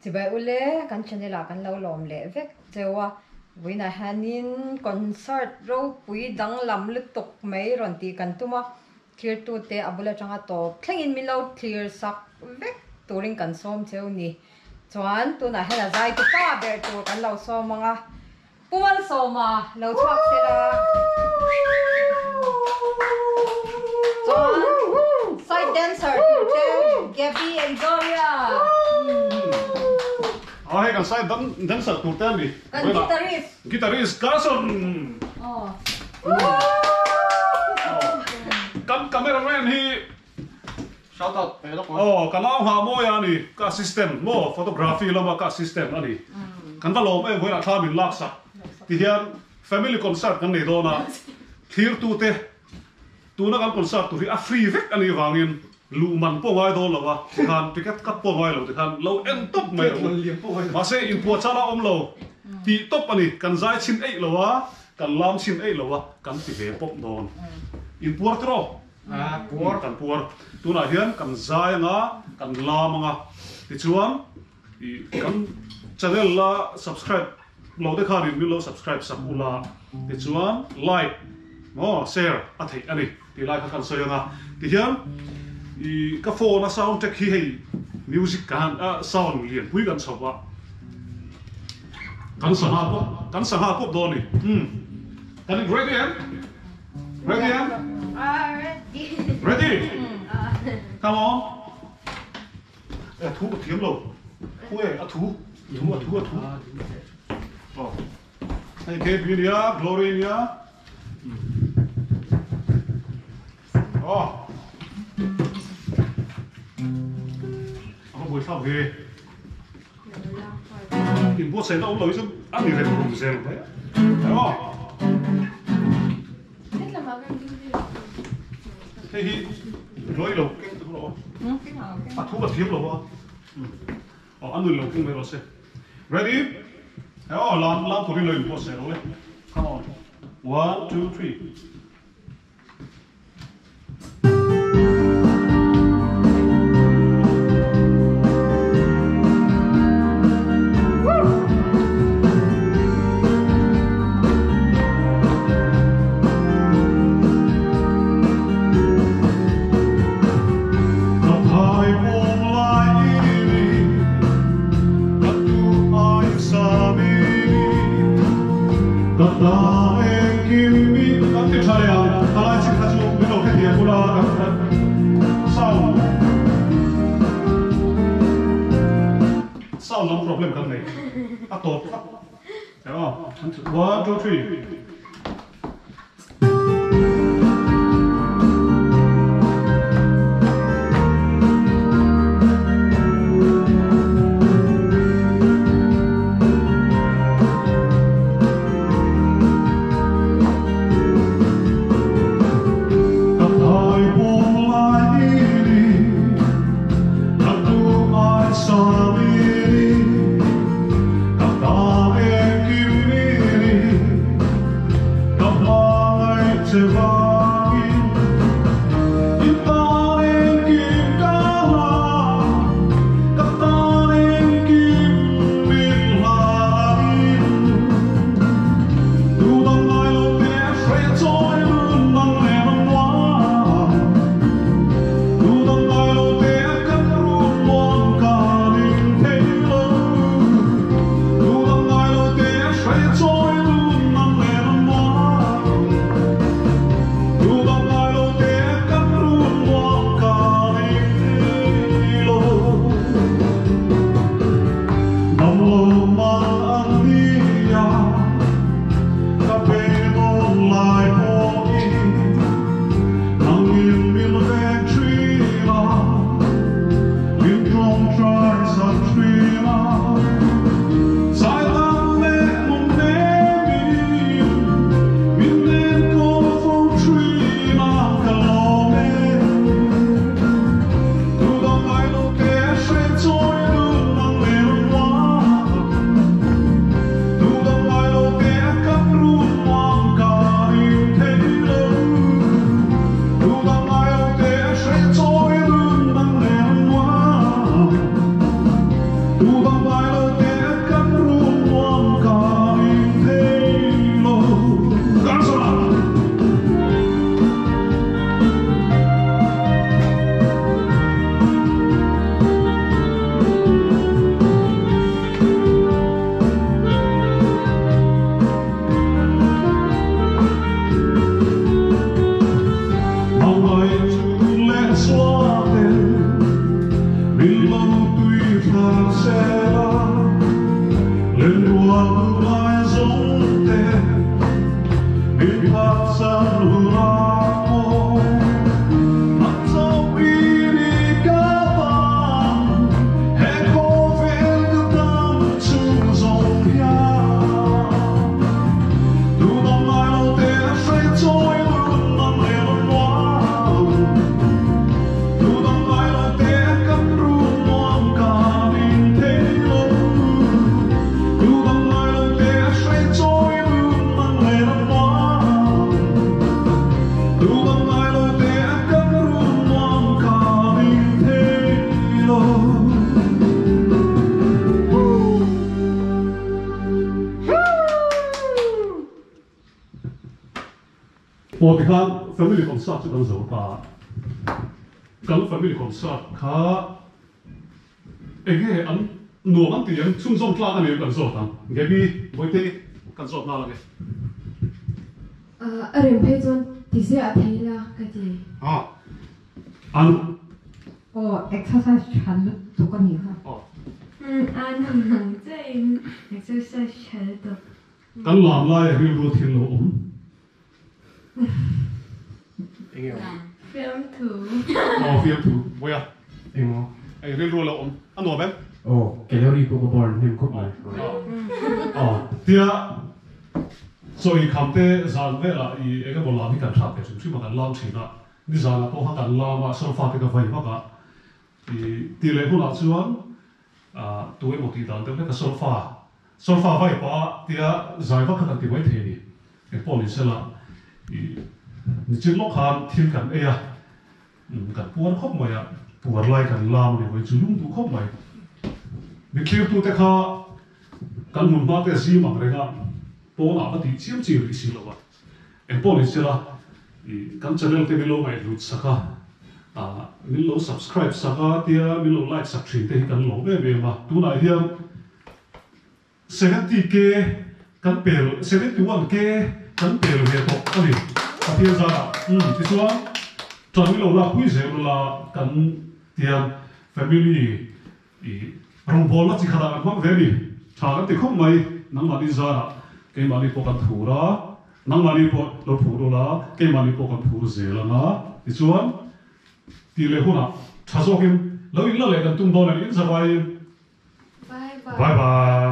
Chibai ule kan channel ah kan lo lawm leh vek cheu a, vawiinah hianin concert ropui danglam lutuk mai rawn tih kan tum a, thlirtute a bul atanga tawp thlengin min lo thlir sak vek turin kan sawm cheu ni. Chuan tunah hian a zai tu pa ber tur kan lo sawm ang a. Pu Malsawma lo chhuak se la. Chuan side dancer tur te Gabby and Gloria. A hei kan side dancer tur te a ni. Kan guitarist. Guitarist Carson. Kan cameraman hi Shout out pe lawk a. Aw, ka nau nghah mawi a ni, ka assistant maw, photography lama ka assistant a ni. Kan va lawm em vawiinah thla min lak sak. Tihian family concert kan nei dawn a, thlirtute tuna kan concert tur hi a free vek a nih vangin luh man pawh ngai dawn lo a, tikhan ticket cut pawh ngai lo tikhan lo en tawp mai rawh u. Mahse inpuahchah la awm lo tih tawp a ni, kan zai chhin eih lo a, kan lam chhin eih lo a, kan ti ve pawp dawn. Inpuar tiraw? Puar kan puar. Tunah hian kan zai anga, kan lam anga. Tichuan i kan channel la subscribe lo te khanin min lo subscribe sak ula. Tichuan like maw share a theih a ni tih lai kha kan sawi anga. Tihian i ka phone a sound track hi hei music ka han sound lianpui kan chho a. Kan sangha pawp kan sangha pawp dawn a ni. Umm kan in ready em? Ready em? Ready. Ready? Come on. E thu ka thiam lo. Thu e a thu. Thu a thu a thu. Oh. Hei KB nia, Glory nia. Oh. A va buai thlak ve. Inbuatsaihna awm lo hi chuan a ni rem rum zel mai a. Aw. Hei hi lawi lo keng tur aw. A thu ka thiam lo a. Aw a nun lo keng mai rawh se. Ready? Aw lam lam turin lo inbuatsaih rawh le. Come on. One, two, three. Kan ti tha leh ang, thalai chin kha chu min lo hrethiam bula kan sound sound lam problem kan nei a tawp tlat one two three. thla sela Lenrual duhlai zawng te Min phatsan hunah pawh Nang chauh i ni ka tan He khawvel ka dam chhung zawng hian Tu dang ngai lo te hre chawi run nan leh rawn nuam Tu dang ngai lo te kan run nuam kan in thei lo Tu dang ngai lo te hre chawi run nan leh rawn nuam Tu dang ngai lo te kan run nuam kan in thei lo. Aw tikhan family concert chu kan zo ta a, kan family concert kha enge an nuam an ti em chhunzawm tlak a ni em kan zawt ang Gaby Vawite kan zawt nghal ange. A rem phei chuan ti ziah thei la ka ti. An. Aw exercise tha lutuk a nih kha. Aw. A nang chiahin exercise tha lutuk. Kan lam laia rilru thil lo awm. Enge awm? Fiamthu. Aw fiamthu. Vawiah. Engmaw? Ei rilru lo awm. A nuam em? Aw calorie pawh ka burn hnem khawp mai. Aw tia chawi kham te zan velah i engemaw lam hi kan hrat ve hrim hrim a kan lam thin a. Nizanah pawh kha kan lam a, solfa te ka vai vak a, i ti leh hunah chuan tu emaw tih dan deuh hlek a solfa, solfa vai pah tia zai vak kha kan ti mai thei a ni. Engpawh ni sela, i nichin lawk khan thil kan ei a, kan puar khawp mai a, puar lai kan lam a ni mai chu lung duh khawp mai. Mithlirtute kha kan hmun hma te zim ang reng a, pawnah va tih chiam chi rih si lo a. Engpawh ni sela, i kan channel te min lo ngaihhlut sak a, ah min lo subscribe sak a tia min lo like sak thin te hi kan lawm em em a, tunah hian 70k kan pel 71k kan pel ve tawh a ni Pathian zarah umm tichuan ṭan min lo lak pui zel ula kan tiang family I rawngbawlna chi khatah kan hmang ve a ni. Tha kan ti khawp mai, nangmahni zarah keimahni pawh kan phur a, nangmahni pawh lo phur ula, keimahni pawh kan phur zel ang a, tichuan tih leh hunah tha zawkin lo inla leh kan tum dawn a ni, in zavaiin. Bye bye. Bye bye.